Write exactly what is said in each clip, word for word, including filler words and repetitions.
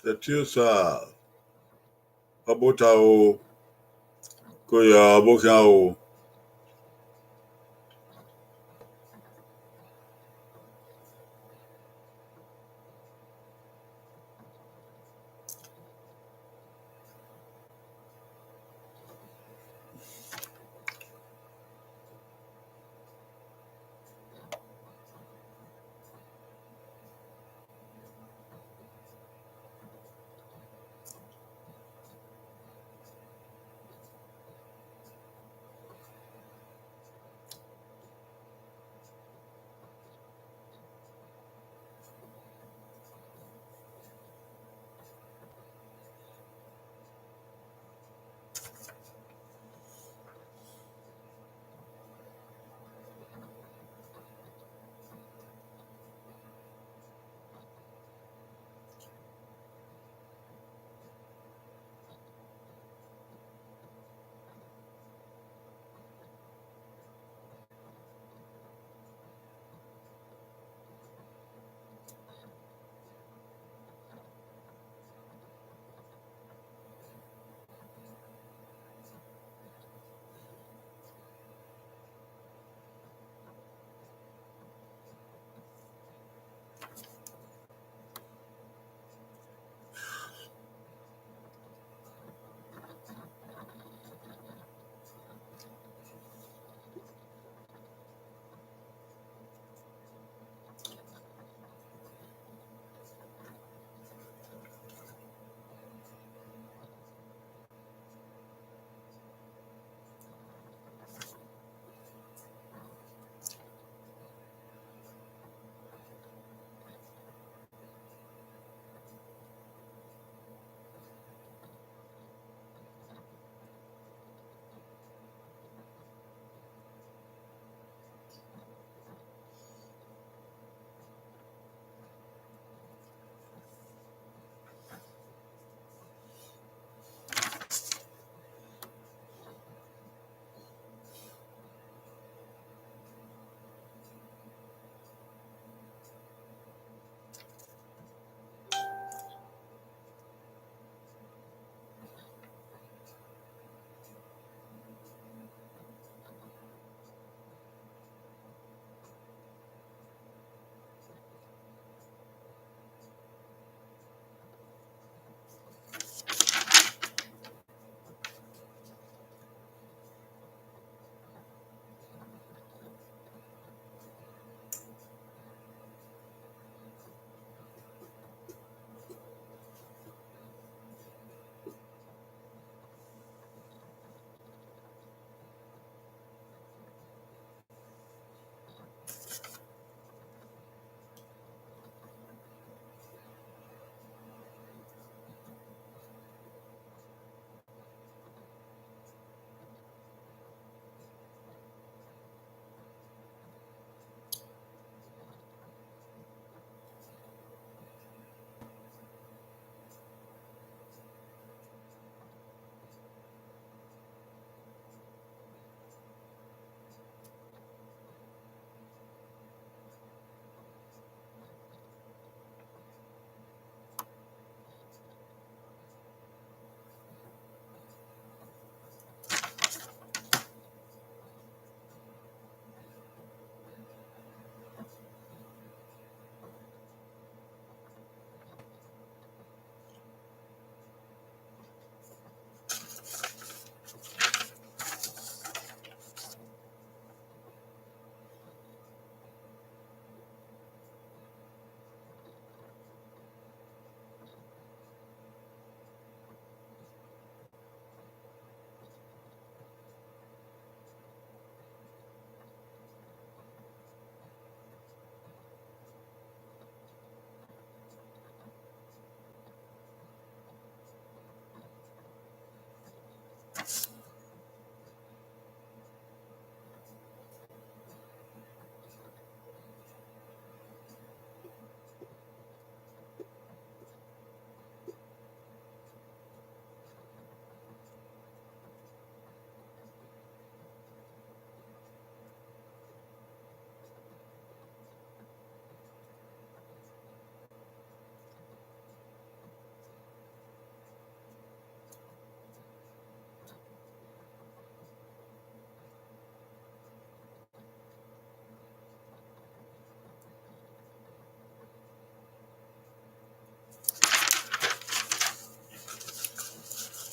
Ẹtin Osa, ọ bọ ota o, ko ya ọ bọ khian o.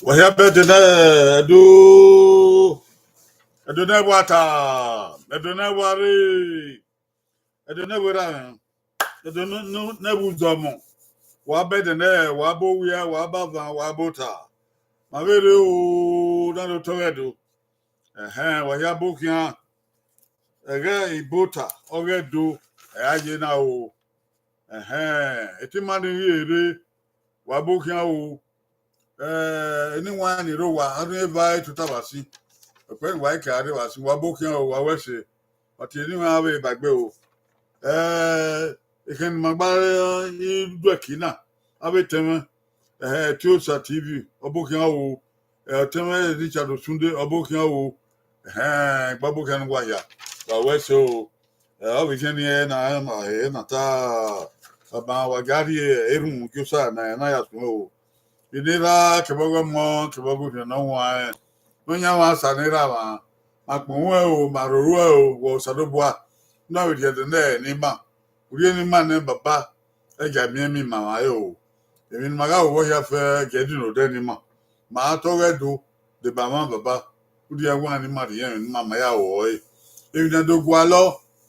Wa hia bẹdẹ nẹ, Ẹdo, Ẹdo ne wa ta, Ẹdo ne wa rre, Ẹdo ne wa erha mwẹ, Ẹdo ne, ne, ne wa uzọmọ. Wa bẹdẹ nẹ, wa ba owiẹ, wa ba avan, wa ba ota. Ma vbe rre o, na do tọ ọghe Ẹdo. Ẹhẹn, wa hia bọ khian. Ẹghẹ Ibota, ọghe Ẹdo, ẹ a ye na o. Ẹhẹn, etima ni rhie rre, wa bọ khian o. Eh, eni wan ni rre owa, a rhie eva tota vba sin. Ọkpẹ ni wa i ke a rre vba sin, wa bọ khian o, wa wẹ ẹse. Ọtẹn eni wan avbe ba egbe o. Eh, ekhẹn ne ima gba i du ẹki na, avbe etẹn mwẹ, eh, Etiosa T V, ọ bọ khian o. Eh, ọtẹn mwẹ Richard Osunde, ọ bọ khian o. Ẹhẹn, gba bọ khian ne uwa hia, wa wẹ ẹse o. Eh, ọ vbe khian ni ẹre na, ẹre na ta, baba, wa gia rhie erhunmwu Josa na, na ya suẹn o. Eni erha kevbe ọghe ọmọ, kevbe ọghe orhiọn ne ọ huanrẹn, ne ọ yan mwa Osa ne erha mwa, ma kpọnmwẹ o, ma roro o, wẹ Osanobua, ne ọ vbe rhie ẹdẹ nẹ ne ima, u rhie ne ima nẹ baba, ẹ gia miẹn emwi ma mwa re o. Emwi ne ima gha ru vbe ọ hia fẹ, gie ẹdin odẹ ne ima. Ma tọ ọghe Ẹdo deba mwa baba, u rhie ẹwaẹn ne ima rhie ẹmwẹ ne ima ma ya ru ẹre. Emwi ne Ẹdo gualọ,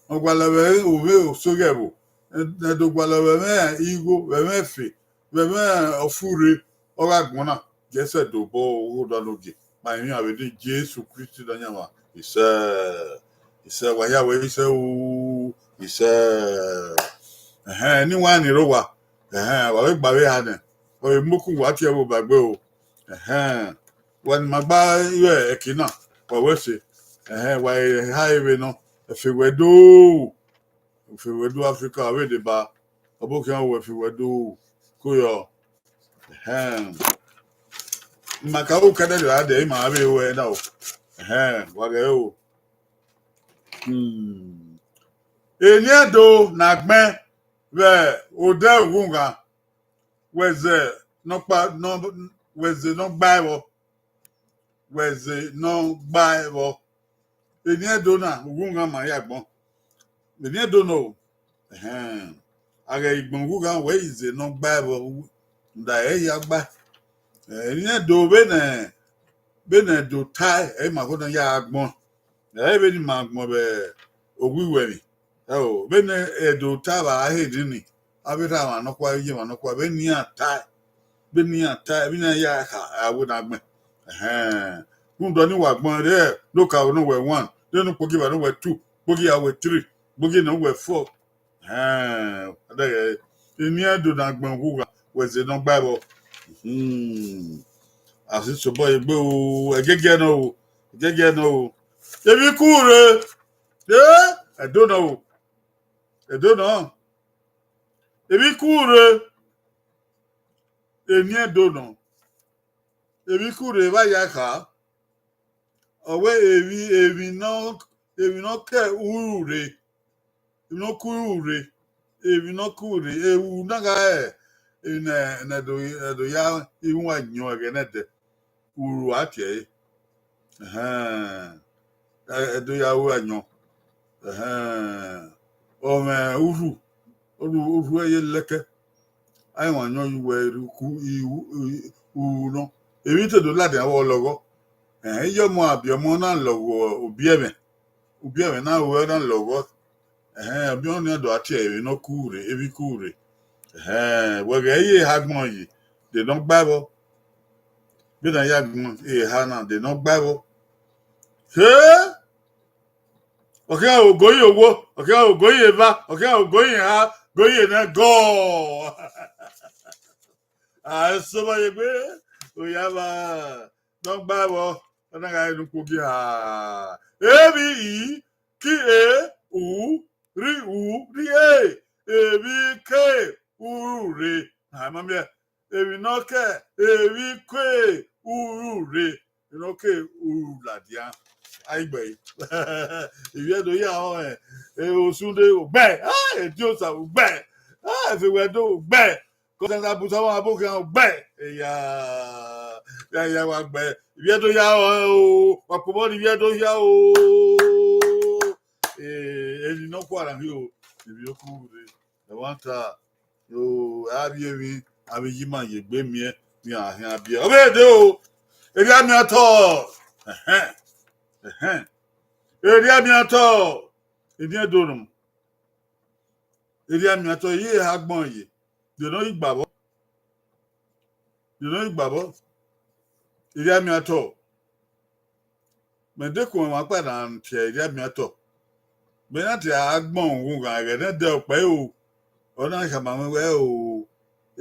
ne ọ gualọ vbe ovbi oso ighẹ ẹvbo, ne Ẹdo gualọ vbe ẹmwẹ igho, vbe ẹmwẹ efe, vbe ẹmwẹ ọfurre, ọ gha gbọn na, gie ẹsẹ do bọ ogho dọ ne ogie. Ma emwi vbe ne Jesu Kristi Nọyaẹnmwa. Isẹ, isẹ, wa hia wẹ isẹ o, isẹ. Ẹhẹn, eni wan ni rre owa, ẹhẹn, wa vbe gba vbe eha nẹ, ọ vbe mu okun wa tie ẹvbo ba egbe o. Ẹhẹn, wa ni ma gba ru ẹki na, wa wẹ ẹse. Ẹhẹn, wa eha ẹvbo nọ, ẹfe wẹ do, ẹfe wẹ do Africa, ọ vbe deba, ọ bọ khian wẹ ẹfe wẹ do, ko yọ. Ẹhẹn. Ima ka ru kẹdẹdẹ ra dẹ, ima vbe ru ẹre na o. Ẹhẹn, wa ghẹ o. Hmm. Eni Ẹdo na gbẹn vbe odẹ ughughan, wẹ zẹ nọkpa, nọ, wẹ zẹ ne ọ gba ẹvbo, wẹ zẹ ne ọ gba ẹvbo. Eni Ẹdo na, ughughan ma ya agbọn. Eni Ẹdo na o, ẹhẹn, a ghẹ igbọn ughughan wẹ i zẹ ne ọ gba ẹvbo, da ẹ ya gba. Eni Ẹdo vbene, vbene Ẹdo tae, ẹ i ma kho ne ọ ya agbọn. Ẹ i vbene ima gbọn vbe owiwẹ emwi. Ẹo, vbene Ẹdo ta vbe a he nini, avbe erha mwa nọkhua, iye mwa nọkhua, vbene iran tae, vbene iran tae, vbene iran ya kha, a wẹ ne a gbẹn. Ẹhẹn. Rhunmwuda ọni wa gbẹn re, ne okaro ne wẹ one, de ne ukpogieva ne wẹ two, ukpogieva wẹ three, ukpogieva ne wẹ four. Ẹhẹn, ẹdẹghẹ, eni Ẹdo na gbẹn ughugha, wẹ zẹ ne ọ gba ẹvbo. Hmm. A si sobọ ye egbe o, ẹgẹgẹ nọ o, ẹgẹgẹ nọ o. Emwi ku rre, eh, Ẹdo nọ o, Ẹdo nọ. Emwi ku rre, eni Ẹdo nọ. Emwi ku rre, vbe a ya kha. Ọ wẹ emwi, emwi nọ, emwi ne ọ ke uru rre, emwi ne ọ ke uru rre, emwi ne ọ ke uru rre, uru na gha re, emwi ne, ne Ẹdo, Ẹdo ya ihuan yọn ẹghẹ nẹdẹ. Uru a tie ẹre. Ẹhẹn. Ẹ, Ẹdo ya ru ayọn. Ẹhẹn. Ọ mwẹ urhu, urhu, urhu ẹre ye lẹkẹ. A i wan yọn ye uwẹ rhie uku, i, u, i, uru nọ. Emwi te do ladian vbe ọ lọghọ. Ẹhẹn, iye ọmọ a biẹ ọmọ na lọghọ ubiẹmwẹ. Ubiẹmwẹ na ru ẹre na lọghọ. Ẹhẹn, ọbiọn ni do a tie emwi ne ọ ku rre, emwi ku rre. Ẹhẹn, wẹ ghẹ ye eha agbọn yi, de ne ọ gba ẹvbo. Vbene a ya agbọn eha na, de ne ọ gba ẹvbo. He! Ọ khian ogoyin owo, ọ khian ogoyin eva, ọ khian ogoyin eha, ogoyin ne gọ. A eso ma ye egbe, oya ma, ne ọ gba ẹvbo, ọ na gha re ne ukpogieva. Emwi i, ki e, u, rri, u, rri e, emwi ke, uru rre. A ma miẹn, emwi ne ọ ke, emwi ke, uru rre. Emwi ne ọ ke, uru ladian. A i gbe ẹre. Ivbi Ẹdo ya họn, eh, Osunde, ugbẹn. Ah, Etiosa, ugbẹn. Ah, ẹfe wẹ do, ugbẹn. Kọsẹnsa bu sọmọ abo khian ugbẹn. Eya, ya, ya, wa gbe. Ivbi Ẹdo ya o, wa kpobọ ne Ivbi Ẹdo ya o. Eh, eni ne ọ khuarha hin o, emwi oku rre. Ẹmwata, o, a rhie emwi, avbe iye ima ye egbe miẹn, ne iran khian biẹ. Ọ vbe de o, Erriamwian otọ. Ẹhẹn. Ẹhẹn. Erriamwian otọ. Eni Ẹdo nọ. Erriamwian otọ, iye eha agbọn ye. De nọ igba vbọ. De nọ igba vbọ. Erriamwian otọ. Mẹ dekun ọmwa kpa na tie erriamwian otọ. Mẹ na tie agbọn ughughan ẹghẹ ne ẹdẹ ọkpa ẹre o. Ọ na khama mwẹ wẹẹ o,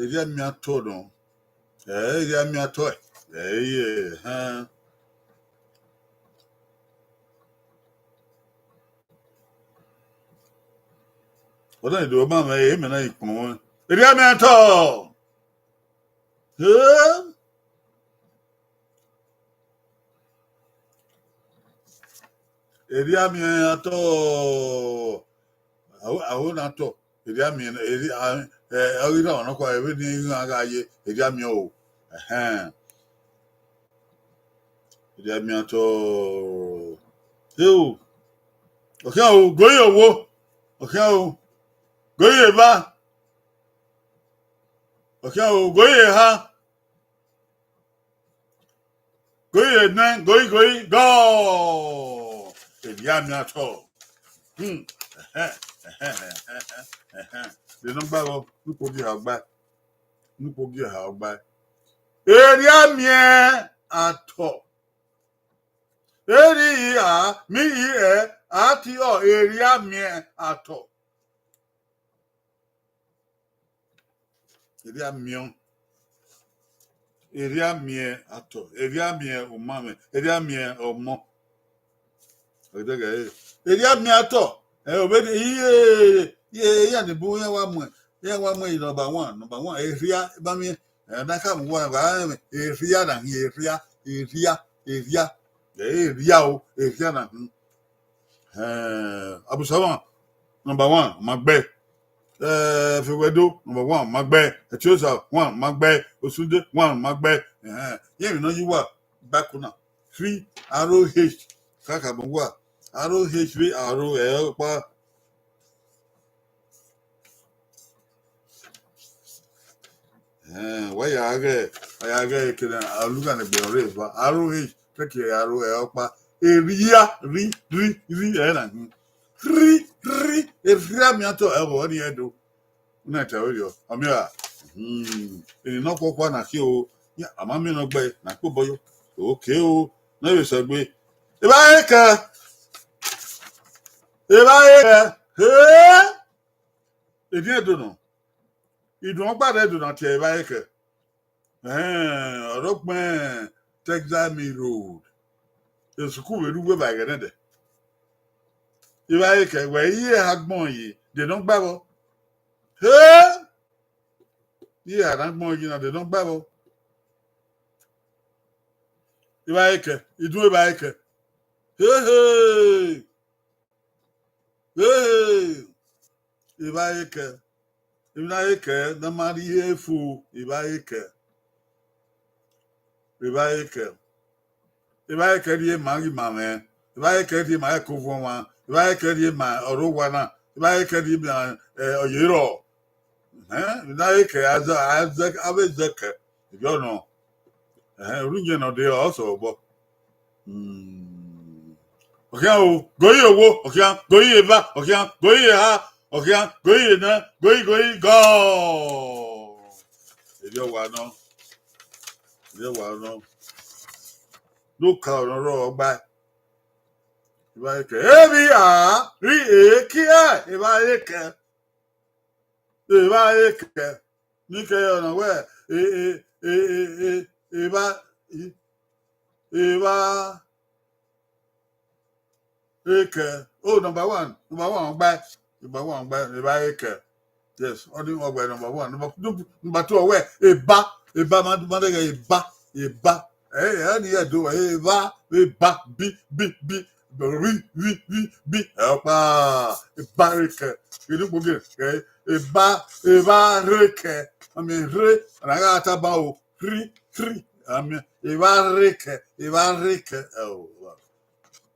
erriamwian otọ nọ. Ẹ, erriamwian otọ ẹ. Ẹ, iye, ẹhẹn. Ọ na do ma mwẹ, ẹ, mẹ na ikpọn mwẹ. Erriamwian otọ. Ẹ? Erriamwian otọ. Aho, aho na otọ. Erriamwian, erri-, a, ẹ, ọ ghi rhan ọmwa nọkhua, vbene iran gha ye, erriamwian o. Ẹhẹn. Erriamwian otọ. Eo. Ọ khian o, goyi owo. Ọ khian o. Goyi eva. Ọ khian o, goyi eha. Goyi enẹ, goyi, goyi, gọọ. Erriamwian otọ. Hmm. Ẹhẹn, ẹhẹn, ẹhẹn, ẹhẹn. De nọ gba vbọ, ne ukpo gie eha ọgba. Ne ukpo gie eha ọgba. Erriamwian otọ. Erri i a, mi i ẹ, a ti ọ, erriamwian otọ. Erriamwian. Erriamwian otọ, erriamwian umamwẹ, erriamwian ọmọ. Ẹdẹgẹ, erriamwian otọ. Ẹ, ovbi iye, iye, iran ni bu iran wa mu, iran wa mu number one, number one, erria, ba mi, ẹ, na ka mu wa, wa, erria na hin, erria, erria, erria. Ẹ, erria o, erria na hin. Ẹ, Abusawan, number one, ma gbe. Ẹ, Fewẹdo, number one, ma gbe. Etiosa, one, ma gbe. Osunde, one, ma gbe. Ẹhẹn, iran emwi ne ọ ye uwa gba ẹko na. Fi R O H, kaka mu uwa. R O H vbe R O ẹ ọkpa. Ẹhẹn, wa ya ghẹ, wa ya ghẹ kene a lugha ne egbe ọre eva. R O H, kẹkẹ R O ẹ ọkpa. Erria, ri, ri, ri, ẹ na hin. Ri, ri, erriamwian otọ, ẹ vbọ ni ẹ do. Una ta vberriọ, ọ miẹn ra? Hmm, eni nọkhuọkhua na khin o, a ma miẹn ne ọ gbe na kpe obọ yọ. Okay o, ne vbe sẹ gbe. Evba ẹre kẹ. Evba ẹre kẹ. He! Eni Ẹdo nọ. Idun ọgba rre Ẹdo na tie evba ẹre kẹ. Ẹhẹn, ọ rre ọkpẹn Texas Mill Road. Esukuru vbe rre uwu evba ẹghẹ nẹdẹ. Evba ẹre kẹ, wẹ iye eha agbọn ye, de nọ gba vbọ. He! Iye eha ne agbọn ye na, de nọ gba vbọ. Evba ẹre kẹ, idun evba ẹre kẹ. He he! He he! Evba ẹre kẹ. Emwi na ẹre kẹ, ne a ma rhie fo, evba ẹre kẹ. Evba ẹre kẹ. Evba ẹre kẹ rhie ma ghi ma mwẹ. Evba ẹre kẹ rhie ma ẹko vuọn ọmwa. Evba ẹre kẹ rhie ma ọre owa na. Evba ẹre kẹ rhie ma, ẹ, ọ ye rrọọ. Ẹhẹn, emwi na ẹre kẹ, a zẹ, a zẹ, a vbe zẹ kẹ. Erriọ nọ. Ẹhẹn, orhu iyẹn ne ọ de, ọ sẹ obọ. Hmm. Ọ khian o, goyi owo, ọ khian, goyi eva, ọ khian, goyi eha, ọ khian, goyi enẹ, goyi, goyi, gọọ. Erriọ wa nọ. Erriọ wa nọ. Ne oka ọnrẹn rrọọ gba. Evba ẹre kẹ. Emwi a rri eki ẹ, evba ẹre kẹ. Evba ẹre kẹ. Ne I kẹ ọna wẹ, e, e, e, e, e, evba, e, evba ẹre kẹ. Oh, number one, number one, ọgba, number one, ọgba, evba ẹre kẹ. Yes, ọ ni ọgba number one. Number, number two, ọwẹ, eba, eba, ma, ma dẹghẹ eba, eba. Ẹ, ẹ ni ẹdo, eva, eba, bi, bi, bi, ri, ri, ri, bi, ẹ ọkpa, eba ẹre kẹ. Inu gbogbo, ẹ, eba, eba ẹre kẹ. Ami rre, ana gha taba o, ri, ri, ami, eva ẹre kẹ, eva ẹre kẹ, ẹ o,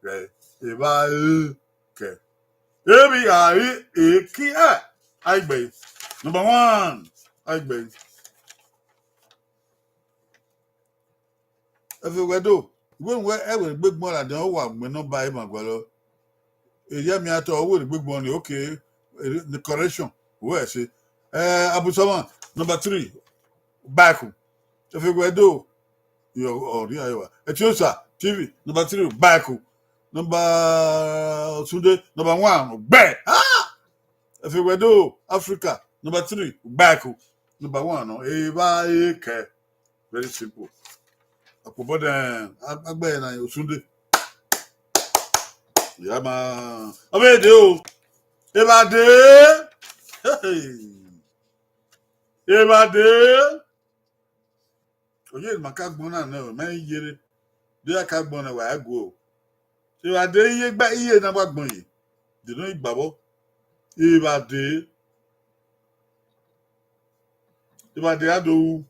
ẹ, eva ẹre kẹ. Emwi a rri eki ẹ, a i gbe. Number one, a i gbe. Ẹfe wẹ do, wẹ wẹ ẹvbo egbe gbọn ladian, ọ wa mu nọmba ima gualọ. Eya mi atọ, ọ wẹ egbe gbọn ni, okay, the correction, wẹ ẹse. Eh, Abu Saman, number three, Baku. Ẹfe wẹ do, ọ rhie aro wa. Etiosa T V, number three, Baku. Number Osunde, number one, Gbe. Ah! Ẹfe wẹ do, Africa, number three, Baku. Number one, no, Eva Eke. Very simple. Akpobọ dẹ, agbẹ na Osunde. Ya ma. Ọ vbe de o. Eva de. Hey. Eva de. Oye ma ka gbọn na nẹ, mẹ i yere. De a ka gbọn na wa gu o. Eva de iye gba iye na wa gbọn ye. De no igba vbọ. Eva de. Eva de a do ru.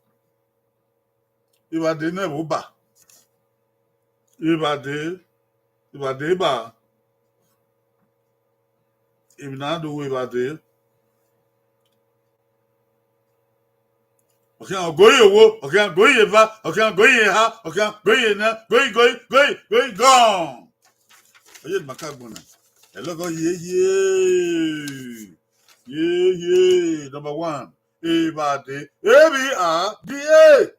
Eva de ne ẹvbo ba. Eva de, eva de ba. Emwi na do ru eva de. Ọ khian go ye owo, ọ khian go ye eva, ọ khian go ye eha, ọ khian go ye ena, go ye, go ye, go ye, go ye, gone. Oye ma ka gbọn na. Ẹlọgọ ye ye. Ye ye, number one. Eva de. A V A D A.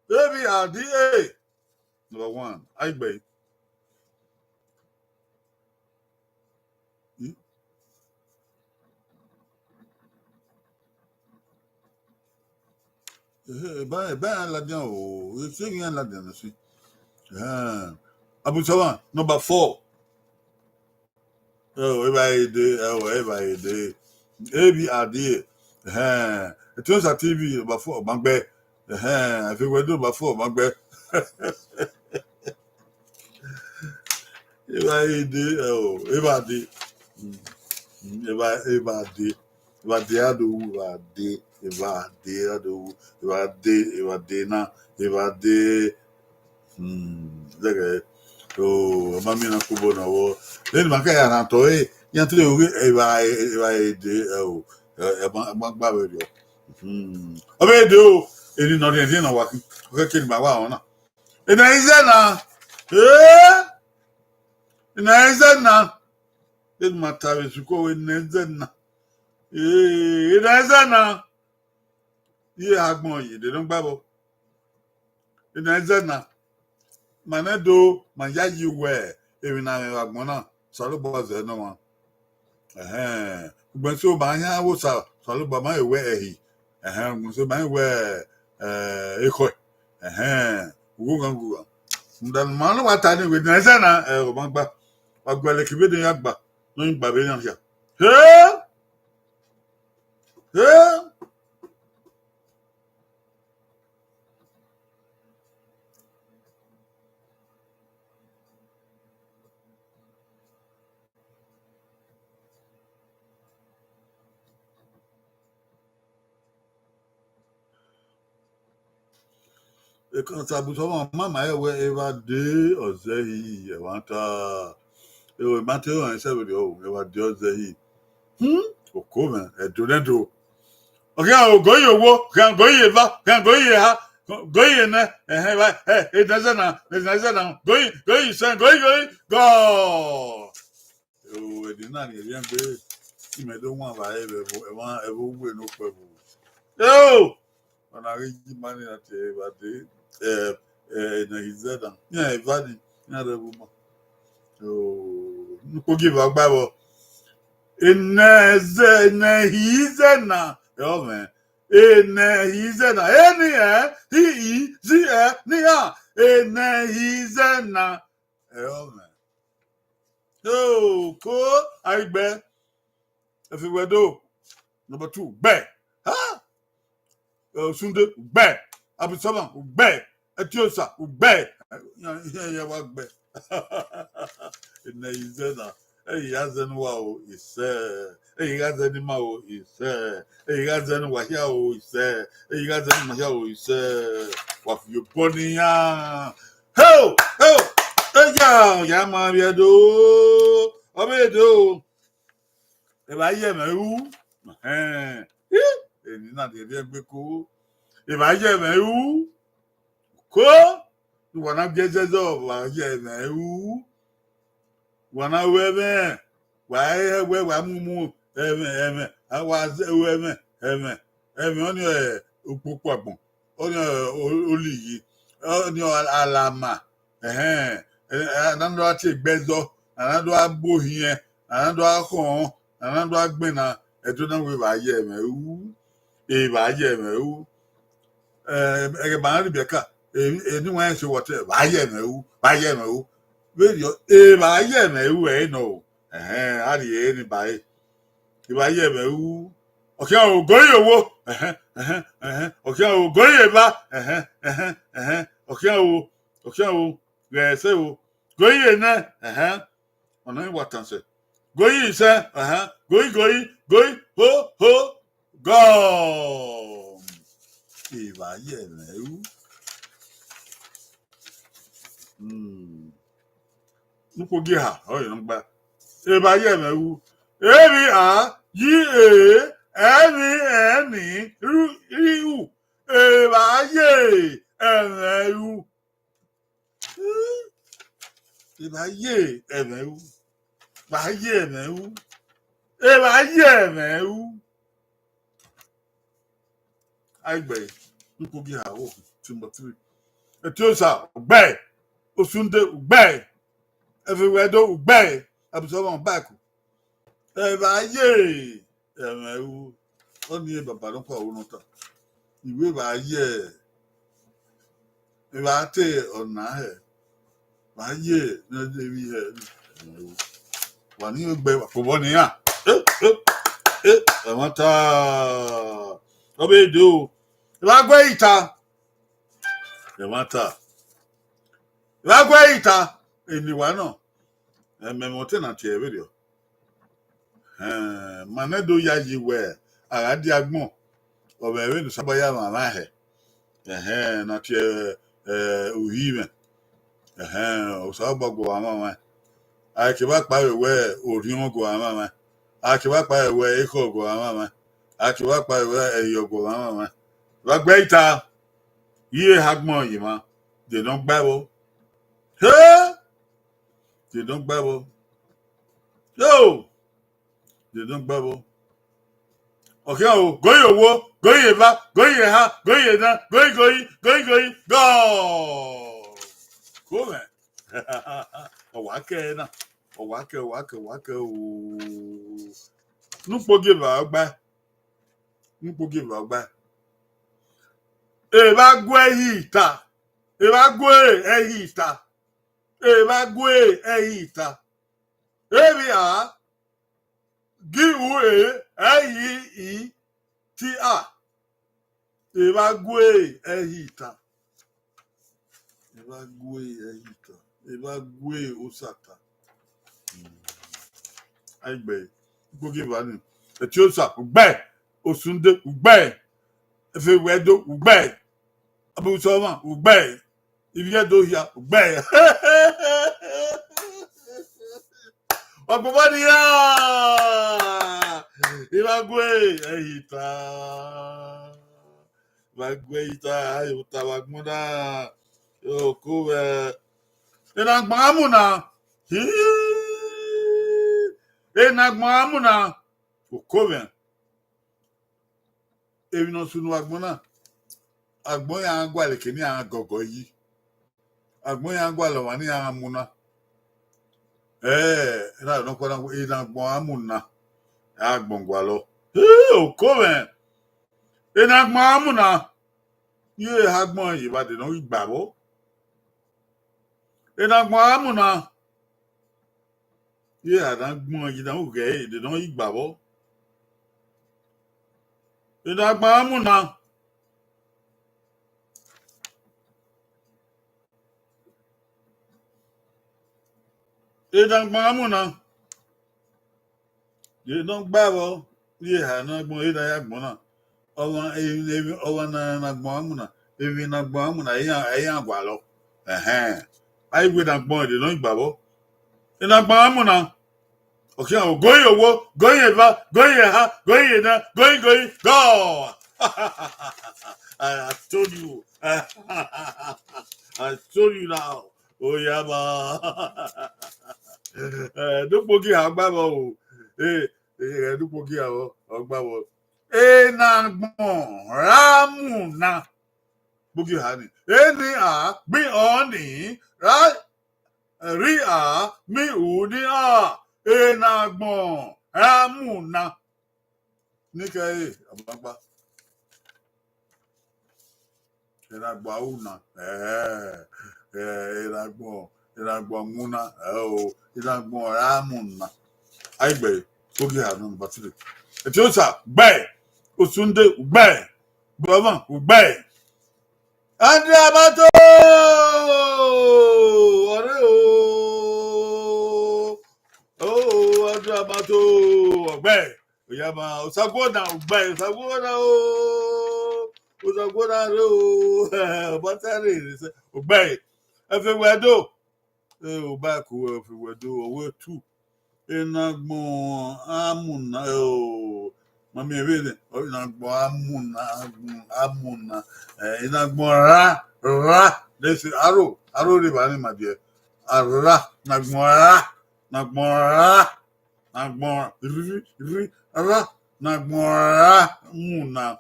A V A D A. Number one. Aigbe. Hmm? Ehe, eba, eba iran ladian o, ese iran ladian na si. Eh, Abu Saman, number four. Oh, Eva Ede, oh, Eva Ede. A V A D A. Eh, Etiosa T V, number four, Bangbe. Eh, I feel we do number four, Bangbe. Eva Ede, oh, Eva De. Mm. Mm, Eva, Eva De. Eva De a do ru, Eva De, Eva De a do ru, Eva De, Eva De na, Eva De. Hmm, zẹghẹ. So, ọ ma miẹn na kobọ na vbọ. Then ma ka ya rhan otọ ẹre, iran te re oghe Eva, Eva Ede, ẹ o, ẹ, ẹ ma, ẹ ma gba vberriọ. Hmm. Ọ vbe de o, eni nọ rhiẹnrhiẹn na wa khin, ọ khẹke ne ima wa rẹn ọna. Ena i zẹ na. Eh? Ena i zẹ na. Eni ma ta vbe sukọ wẹ ena i zẹ na. Eh, ena i zẹ na. Iye agbọn ye, de nọ gba vbọ. Ena i zẹ na. Ma nẹ do, ma yayi wẹ, emwi ne a mwẹ vbe agbọn na, Osanobua zẹ nọ ọmwa. Ẹhẹn, ugbẹn so ma yan vbe Osa, Osanobua ma he wẹ ẹhi. Ẹhẹn, ugbẹn so ma he wẹ, eh, ekhọe. Ẹhẹn, ughughan ughughan. Rhunmwuda ne ma na wa ta ni wẹ ena i zẹ na, ẹ, ọ ma gba. Wa gualọ eke vbene iran gba, ne ọ gba vbe iran hia. He! He! Ekọnsa bu sọ ma ma ma ẹwẹ Eva De ọ zẹ hi ẹmwata. Ero ma te rọnrẹn sẹ vberriọ o, Eva De ọ zẹ hi. Hmm, oko mwẹ, ẹdo nẹ do. Ọ khian o, go ye owo, khian go ye eva, khian go ye eha, go ye nẹ, ẹhẹn, eva, ẹ, ena i zẹ na, ena i zẹ na, go ye, go ye isẹn, go ye, go ye, gọ. O, ẹdẹ na ni ẹvbiẹn gbe, imẹ do wan vba ẹvbo, ẹvbo, ẹvbo uwu ne okpẹvbo. Eo! Ọna ghi yi ima ni na tie Eva De, ẹ, ẹ, ena i zẹ na. Iran eva ni, iran rre ẹvbo ma. O, ne ukpogieva gba vbọ. Ena i zẹ, ena i zẹ na, ẹ, ọ mwẹ. Ena i zẹ na. Eni ẹ, hi i, zi ẹ, ni ha. Ena i zẹ na, ẹ, ọ mwẹ. Oh, ko aigbe. Efi wẹ do. Number two, gbe. Ha? Eh, Osunde, gbe. Abusama, gbe. Etiosa, gbe. Ya, ya, ya wa gbe. Ena i zẹ na. Ẹ i gha zẹ ne uwa o, isẹ. Ẹ i gha zẹ ne ima o, isẹ. Ẹ i gha zẹ ne uwa hia o, isẹ. Ẹ i gha zẹ ne ima hia o, isẹ. Wa fi obọ ne iran. Heo, heo. Eya, ya ma vbiẹ do. Ọ vbe do. Evba ye mwẹ ru. Ẹhẹn. Eni na de rhie egbe ko. Evba ye mwẹ ru. Ko. Wa na gie ẹzẹzẹ, wa ye ẹmwẹ ru. Wa na ru ẹmwẹ, wa he wẹ wa mumu ẹmwẹ, ẹmwẹ, a wa zẹ ru ẹmwẹ, ẹmwẹ, ẹmwẹ ọnii, ẹ, ukpokpo agbọn, ọnii, ẹ, o-, olighi, ọnii, alama, ẹhẹn, ẹ, a na do gha tie egbe ẹzọ, a na do gha bu ohiẹn, a na do gha khọn, a na do gha gbẹn na, ẹdẹ na wẹ vbe a ye ẹmwẹ ru, e vbe a ye ẹmwẹ ru. Ẹ, ẹghẹ ba rhie biẹ ka, eni wa rẹn sẹ wọtẹ, vbe a ye ẹmwẹ ru, vbe a ye ẹmwẹ ru. Vberriọ, e vbe a ye ẹmwẹ ru ẹre nọ o. Ẹhẹn, a rhie ẹre ni ba ẹre. E vbe a ye ẹmwẹ ru. Ọ khian o, gori owo. Ẹhẹn, ẹhẹn, ẹhẹn. Ọ khian o, gori eva. Ẹhẹn, ẹhẹn, ẹhẹn. Ọ khian o, ọ khian o, ghẹ sẹ o. Gori enẹ. Ẹhẹn. Ọna i wa tan sẹ. Gori isẹ. Ẹhẹn. Gori, gori, gori, ho, ho, gọ. E vbe a ye ẹmwẹ ru. Hmm. Ne ukpo gie eha, ọ ye ne ọ gba. E vbe a ye ẹmwẹ ru. Emwi a, yi e, ẹmwi ẹnii, ru, ri u. E vbe a ye ẹmwẹ ru. E vbe a ye ẹmwẹ ru. Vbe a ye ẹmwẹ ru. E vbe a ye ẹmwẹ ru. Aigbe, ne ukpo gie eha, wo, two number three. Etiosa, ugbẹe. Osunde, ugbẹe. Ẹvbo Ẹdo, ugbẹe. Abusọmọ, back. E vbe a ye ẹmwẹ ru. Ọnii baba nọkpa ru ne ọ ta. Iwe vbe a ye, e vbe a te ọna hẹ. Vbe a ye ne ọ de vbe hẹ. Wa ni gbe wa kobọ ne iran. Eh, eh, eh, ẹmwata. Ọ vbe do. E vbe a gu ẹre ita. Ẹmwata. E vbe a gu ẹre ita. Eni wa nọ. Ẹmwẹ mwẹ ọtẹn na tie vberriọ. Ẹn, ma nẹ do yayi wẹ a gha dia agbọn, ọ vbe vbene Osanobua ya mwamwa hẹ. Ẹhẹn, na tie, ẹ, uhi mwẹ. Ẹhẹn, Osanobua gu ọmwa mwamwa. A i kevbe akpa vbe wẹ orhiọn gu ọmwa mwamwa. A i kevbe akpa vbe wẹ ekhọe gu ọmwa mwamwa. A i kevbe akpa vbe wẹ ẹyọ gu ọmwa mwamwa. Vbe a gu ẹre ita, iye eha agbọn ye emwa, de ne ọ gba ẹvbo. He! De ne ọ gba ẹvbo. Yo! De ne ọ gba ẹvbo. Ọ khian o, gori owo, gori eva, gori eha, gori ena, gori gori, gori gori, gọ! Ko mwẹ. Ọ wa kẹ ẹre na. Ọ wa kẹ, ọ wa kẹ, ọ wa kẹ o. Ne ukpo gie eha ọgba. Ne ukpo gie eha ọgba. E vbe a gu ẹre ita. E vbe a gu ẹre ita. E vbe a gu ẹre ita. Emwi a, gi u e, ẹ yi i, ti a. E vbe a gu ẹre ita. E vbe a gu ẹre ita. E vbe a gu ẹre osata. Aigbe, ukpo gie eha ni. Etiosa, ugbẹe. Osunde, ugbẹe. Ẹvbo Ẹdo, ugbẹe. Abusọmọ, ugbẹe. Ivbi Ẹdo hia, ugbẹe. Ọgbọgbọ ni ya. I vbe a gu ẹre ita. I vbe a gu ẹre ita, a i ru ota vbe agbọn na. Oko mwẹ. Ena gbọn a mu na. Hii. Ena gbọn a mu na. Oko mwẹ. Emwi ne ọ sunu vbe agbọn na, agbọn iran gualọ eke ne iran gọgọ yi. Agbọn iran gualọ ọmwa ne iran mu na. Ẹ, na nọkpa na, ena gbọn a mu na, agbọn gualọ. Hii, oko mwẹ. Ena gbọn a mu na. Iye eha agbọn ye evba de ne ọ ghi gba vbọ. Ena gbọn a mu na. Iye eha ne agbọn ye ne ọ ghẹ ẹre de ne ọ ghi gba vbọ. Ena gbọn a mu na. Ena gbọn a mu na. De ne ọ gba vbọ, iye eha ne agbọn, ena ya agbọn na. Ọmwa, emwi, emwi, ọmwa ne ena gbọn a mu na, emwi ne ena gbọn a mu na, iran, iran gualọ. Ẹhẹn. A i wẹ ena gbọn de ne ọ ghi gba vbọ. Ena gbọn a mu na. Ọ khian o, gori owo, gori eva, gori eha, gori ena, gori, gori, gọ! I, I told you. I told you now. Oya ma. Eh, do kpogi ha gba vbọ o. Eh, eh, do kpogi ha vbọ, ọ gba vbọ. Enagbọn ra mu na. Kpogi ha ni. Eni a gbin ọni ra ri a mi u ni a. Enagbọn ra mu na. Nike e, abagba. Enagbọn a wu na. Eh, eh, enagbọn, enagbọn mu na. Eh, o, enagbọn ra mu na. Aigbe, ogi ha nọ number three. Etiosa, gbe. Osunde, gbe. Bọmọ, gbe. Andrew Amato! Ọre o! Oh, Andrew Amato! Ọgbẹ! Oya ma, Osaguona, ọgbẹ! Osaguona o! Osaguona re o! Ọbata re, ọgbẹ! Ẹfe wẹ do! Eh, Obaku, ẹfe wẹ do, ọwẹ tu. Enagbọn amuna, oh, ma miẹn vbene, enagbọn amuna, amuna, eh, enagbọn ra, ra, desi, aro, aro rre evba ni ma diẹ, ara, enagbọn ra, enagbọn ra, enagbọn ri, ri, ra, enagbọn ra, muna.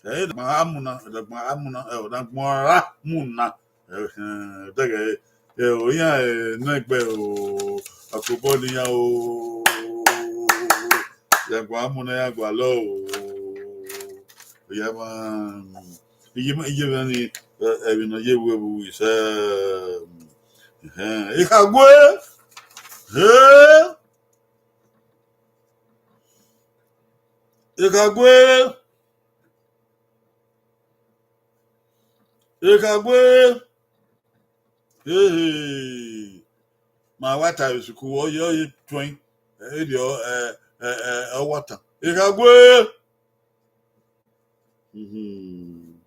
Eh, enagbọn amuna, enagbọn amuna, eh, enagbọn ra, muna. Eh, dẹghẹ, eh, oyan, eh, nẹgbẹ o, akobọ ne iran o, ya gua mu ne ya gua lọ o. Oya ma, iye ma, iye ma ni, eh, ẹvbo ne ọ ye vbe vbe isẹ, eh, Ikhague, eh, Ikhague. Ikhague, ehe, ma wa ta vbe sukuru, ọ ye, ọ ye tuẹn, erriọ, ẹ, ẹ, ẹ, ọ wa tan. Ikhague, mhm.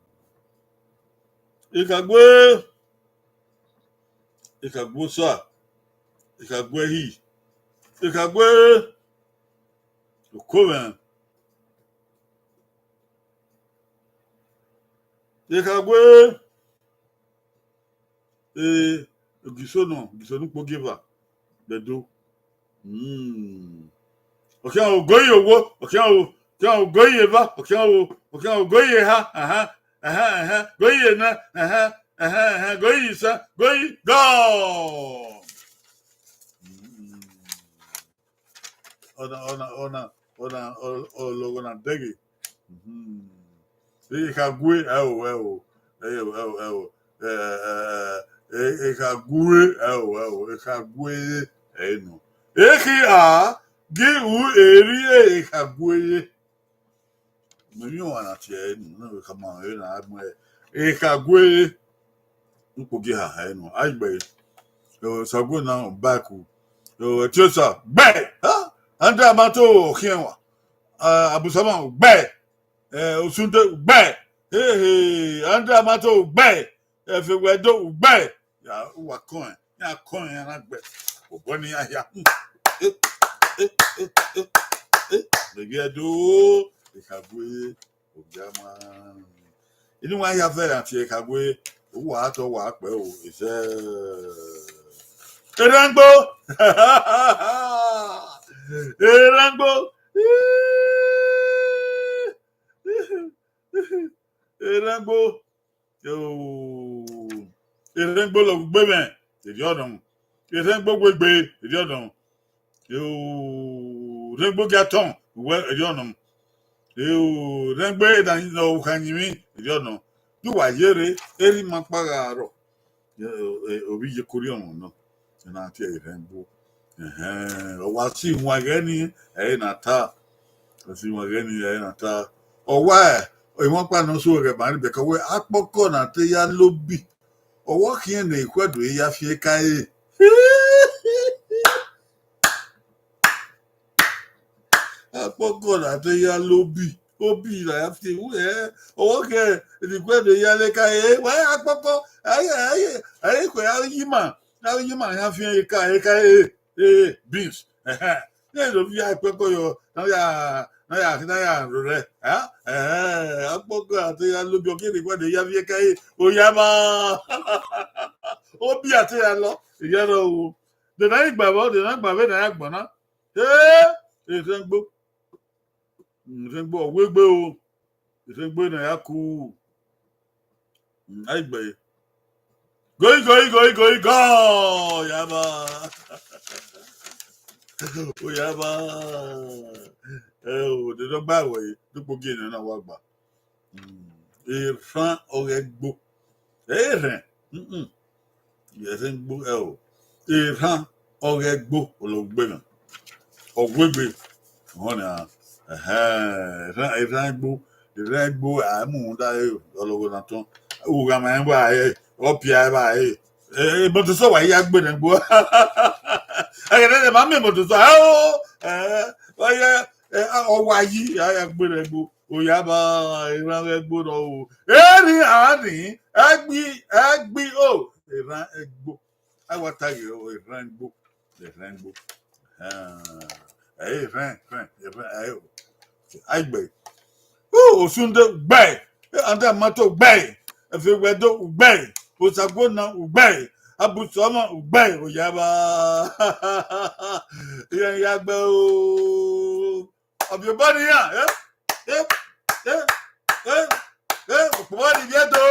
Ikhague, Ikhague osa, Ikhague ẹhi, Ikhague okomwẹ. Ikhague, eh, Ogiso nọ, Ogiso ne ukpogieva, Bẹdo. Mm. Ọ khian ogoyi owo, ọ khian o, ọ khian ogoyi eva, ọ khian o, ọ khian ogoyi eha, aha, aha, aha, goyi ena, aha, aha, aha, goyi isan, goyi God. Mm. Ọna, ọna, ọna, ọna, ọ, ọlọghọ na dẹghe. Mhm. Ikhague, ẹo, ẹo, ẹo, ẹo, ẹo, ẹ, ẹ, ẹ, ẹ, Ikhague, ẹo, ẹo, Ikhague, ẹi nọ. Ekhi a, gi u eri e Ikhague. Mẹ miẹn ọmwa na tie ẹre unu, ne ọ khama ẹre na gbe Ikhague, ukpogieva ẹre nọ, a gbe ẹre. Osaguona, Obaku, Etiosa, gbe! Ha? Andrew Amato, ọ khiẹn wa. Ah, Abusama, gbe! Eh, Osunde, gbe! Hehe, Andrew Amato, gbe! Ẹfe wẹ do, gbe! Ya, uwa kọẹn, ya kọẹn, ya na gbe. Obọ ne iran hia. Hmm. Eh, eh, eh, eh, eh. Mẹ ghi Ẹdo, Ikhague, Ogiama. Inu wa hia fẹrẹ a tie Ikhague, uwa tọ wa kpẹ o, isẹ. Erangbo! Erangbo! Erangbo! Oh, Erangbo lọghe ugbe mwẹ, erriọ nọ. Erangbo wegbe, erriọ nọ. Oh, Erangbo gia tọn, uwẹ erriọ nọ. Oh, Erangbo na nọ ukha yinmwi, erriọ nọ. Te uwa ye rre, erha ima ọkpa gha rrọọ. Eh, eh, ovbi iye Ikoriọnmwẹ nọ, ẹ na tie Erangbo. Ẹhẹn, ọ wa si iwan ẹghẹ ni, ẹ i na ta. Ọ si iwan ẹghẹ ni, ẹ i na ta. Ọ wa, emwa ọkpa nọ so ẹghẹ ma rhie bẹkẹ wẹ akpọkọ na te ya lobi. Ọ wa khian ne ikhuẹdo ya fian eka ẹre. Akpọkọ na te ya lobi, obi na ya fian, eh, ọ wa khian ne ikhuẹdo ya leka ẹre, wa akpọkọ, aye, aye, aye, ikhuẹ ya yi ima, ya yi ima ya fian eka, eka ẹre, eh, beans. Ẹhẹn. Ne do via akpọkọ yọ, na ya, na ya, na ya rhorẹ. Ẹhẹn, akpọkọ a te ya lobiọ ke ne wẹ ne ya viẹ ka ye, oya ma. Obi a te ya lọ, iya rọ o. De na gba vbọ, de na gba vbe na ya gbọn na. Ee, erhẹn gbo. Erhẹn gbo, ọ wegbe o. Erhẹn gbo na ya ku. Mm, a gbe. Goi, goi, goi, goi, goi, oya ma. Oya ma. Ẹ o, de dọgba wẹ, dukpo gie ne na wa gba. Mm, erhan ọghe gbo. Erhẹn. Mm-mm. Erhẹn gbo, ẹ o. Erhan ọghe gbo, ologbe na. Ọ wegbe. Ọhọn nia. Ẹhẹn, erhan, erhan gbo, erhan gbo, a mu da e, ọlọghọ na tọn. Ugha ma wa e, ọ pia e ba e. E, e, moto sọ wa ya gbe ne gbo. Ẹghẹ ne ma mi moto sọ, ẹ o, ẹ, ọ ye, ẹ, ọ wa yi, a ya gbe ne gbo. Oya ba, erhan ghe gbo nọ o. Eri ani, ẹgbi, ẹgbi o, erhan ẹgbo. A wa ta ghe o, erhan gbo, erhan gbo. Ah, ẹ, erhan, erhan, erhan, ẹ o. A gbe. O, Osunde gbe, Andamato gbe, Efewedo gbe, Osaguona gbe, Abusọmọ gbe, oya ba. Iran ya gbe o. Ọbiobọ ne iran, eh, eh, eh, eh, eh, okpọmọ ni Iviedo,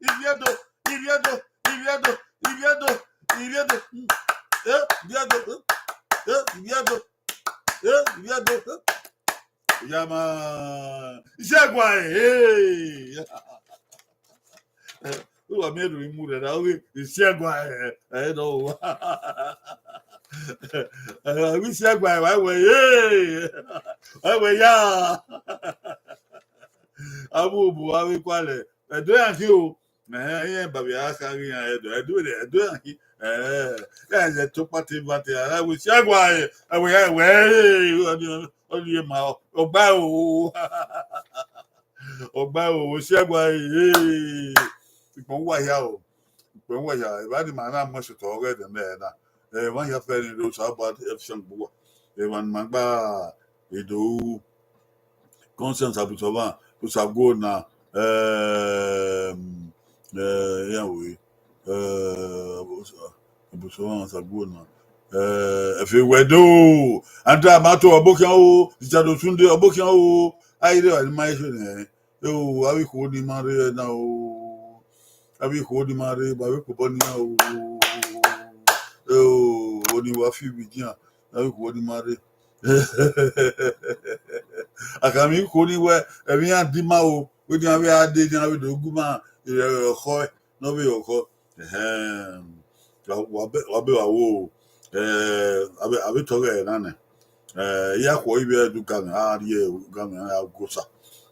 Iviedo, Iviedo, Iviedo, Iviedo, Iviedo, mm, eh, Iviedo, eh, eh, Iviedo, eh, Iviedo, eh. Oya ma, iṣẹ ẹguae, eh. Uwa miẹn erhunmwu mu rre na, ọ ghi iṣẹ ẹguae, ẹ, ẹ, nọ. Ẹ, ọ ghi iṣẹ ẹguae, wa wẹ, ee, wa wẹ ya. Avbe obo avbe ekualẹ, Ẹdo iran khin o. Ẹhẹn, iran ba vbe a kha ghe iran Ẹdo, Ẹdo, Ẹdo iran khin. Ẹ, ẹ, ẹ, to kpate vate, a wẹ iṣẹ ẹguae, ẹ, wẹ, ẹ, wẹ, ee, ọ ni, ọ ni ma, ọ gba o. Ọgba ẹvbo, osi ẹguae, ee, ikpẹn uwa hia o, ikpẹn uwa hia, evba ni ma na mu ẹsotọ ọghe ẹdẹ mẹ na, emwa hia fẹẹrẹ ni rre Osanobua ẹfisẹ gbe uwa, emwa ne ima gba do ru, Constance Abusọmọ, Osaguona, eh, eh, iran wẹ, eh, Abusọmọ, Osaguona, eh, Efewedo, Andamato ọbokhian o, Richard Osunde ọbokhian o, a i rre emwa ni ma he eso nẹ. Eo, avbe ikhuo ni ma rre na o. Avbe ikhuo ni ma rre, ma vbe kpobọ nian o. Eo, oni wa fi vbe idian, avbe ikhuo ni ma rre. A khama ikhuo ni wẹ, ẹmwẹ iran di ima o, wẹ nian vbe a dee, nian vbe do gu ima, ọkhọ ne ọ vbe re ọkhọ. Ẹhẹn. Wa, wa bẹ, wa bẹ wa wo, eh, avbe, avbe tọghẹ na nẹ. Eh, I ya khuọ ivbi Ẹdo ugamwẹ, a rrie ugamwẹ, a ya gu Osa.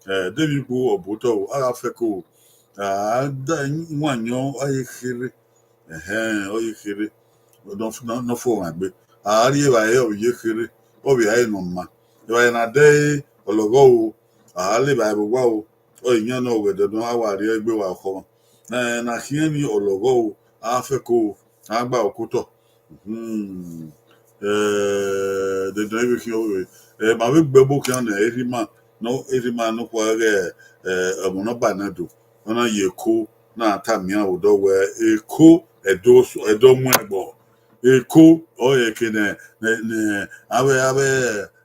Eh, de emwi kpo ọ bu otọ o, a gha fẹko o. A da iwan yọn, ọ ye kherhe. Ẹhẹn, ọ ye kherhe. Nọ, nọ, nọ fo mwẹ egbe. A rrie evbare, ọ vbe ye kherhe. Ọ vbe a re nọ ma. Evbare na dẹe, ọ lọghọ o. A le evbare vbe owa o. Ọ iyan ne ọ ghẹ dọdọn, a wa rrie egbe wa khọ. Eh, na khian ni ọ lọghọ o, a fẹko o, a gba okotọ. Hmm. Eh, dandan i vbe khian ọvbehe. Eh, ma vbe gbe ẹbokhian nẹ, erha ima, nọ, erha ima nọkhua ghẹ, eh, ọmọ ne ọ ba nẹ do, ọ na ye Eko, na tama iran vbe odọ wẹ, Eko, Ẹdo, Ẹdo mu ẹgbọ. Eko, ọ ye ke nẹ, nẹ, nẹ, avbe, avbe,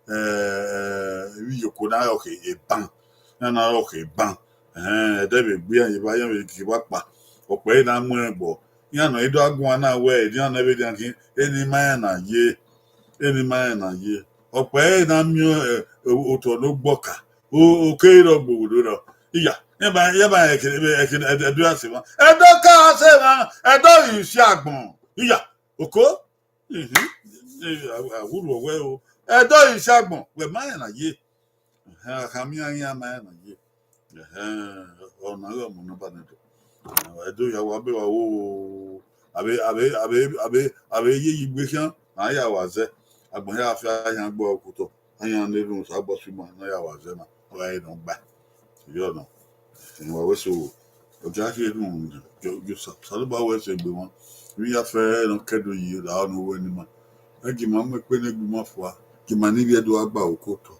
eh, eh, ivbi iyoko na rọkhọ eban, iran na rọkhọ eban. Ẹhẹn, ẹdẹ vbe gbe iran ye evba, iran vbe gie evba kpa. Ọkpẹ ẹre na mu ẹgbọ. Iran nọ i do a guan na wẹ, edian nẹ vbe edian khin, eni ma rẹn na ye, eni ma rẹn na ye. Ọkpẹ ẹre na miẹn, eh, otọ ne ogbọka, o, okere rọ gbe owo rọ. Iya, iran ba, iran ba ẹkẹ, ẹkẹ, Ẹdo ya sẹ emwa. Ẹdo ka sẹ emwa, Ẹdo ghi si agbọn. Iya, oko. Mhm. Eh, a, a wurhu wẹ o. Ẹdo ghi si agbọn, wẹ ma rẹn na ye. Ẹhẹn, a khama iran, iran ma rẹn na ye. Ẹhẹn, ọna ghe ọmọ ne ọ ba nẹ do. Ẹdo ya wa be wa wo, avbe, avbe, avbe, avbe, avbe ye yi gbe khian, a ya wa zẹ. Agbọn hia fia yan gbe okotọ, a yan ne erhunmwu Osanobua sẹ ima, ne a ya wa zẹ na, ọ gha re ne ọ gba. Iyọ nọ. Wa wẹ so, ọ dia khin erhunmwu, yo, yo, Osanobua wẹ sẹ egbe mwa. Vbe ya fẹ ne ọ kẹdo yi ra ọnọ wẹ ne ima. Ẹ gie ima mu ekpe ne egbe ima fua. Gie ima ne ivbi Ẹdo gha gba oko otọ.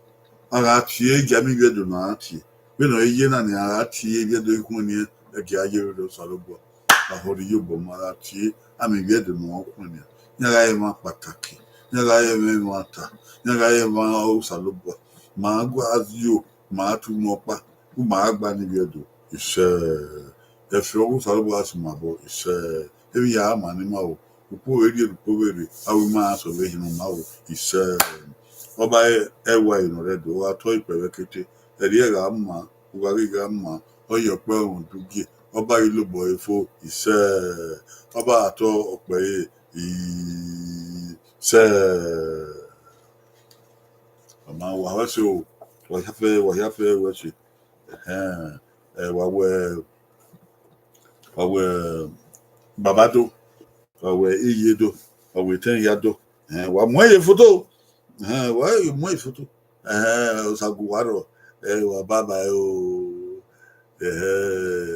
A gha tie, gie amẹ ivbi Ẹdo ne a gha tie. Vbene ọ ye na nian, a gha tie ivbi Ẹdo i khuẹnniẹn, ẹgia ye rre Osanobua. A họrọ iyobọ, ma gha tie, amẹ ivbi Ẹdo ne ọ khuẹnniẹn. Iran gha re emwa kpataki, iran gha re emwa ẹmwata, iran gha re emwa Osanobua. Ma gua zio, ma tu mu ọkpa, u ma gha gba ne ivbi Ẹdo. Isẹ, ẹfe ọghe Osanobua sẹ ima obọ. Isẹ, emwi hia ma ne ima ru. Ukpo vbe rrie, ukpo vbe rre, avbe ima sẹ vbe hin ma ru. Isẹ, ọba ẹwae ne ọ rre Ẹdo, ọ gha tọ ikpẹvbe kete, ẹrriẹ gha ma, uwa ghi gha ma, ọ ye ọkpẹ ọmwa udugie, ọba ghi lobọ ẹre fo. Isẹ, ọba gha tọ ọkpẹ ẹre. Isẹ, ọ ma wa wẹ ẹse o, wa hia fẹ, wa hia fẹ wẹ ẹse. Ẹhẹn, ẹ, wa wẹ, wa wẹ baba do, wa wẹ iye do, wa wẹ etẹn hia do. Ẹhẹn, wa muẹn ye foto. Ẹhẹn, wa muẹn ye foto. Ẹhẹn, Osagu wa rrọọ, ẹ, wa baba o. Ẹhẹn,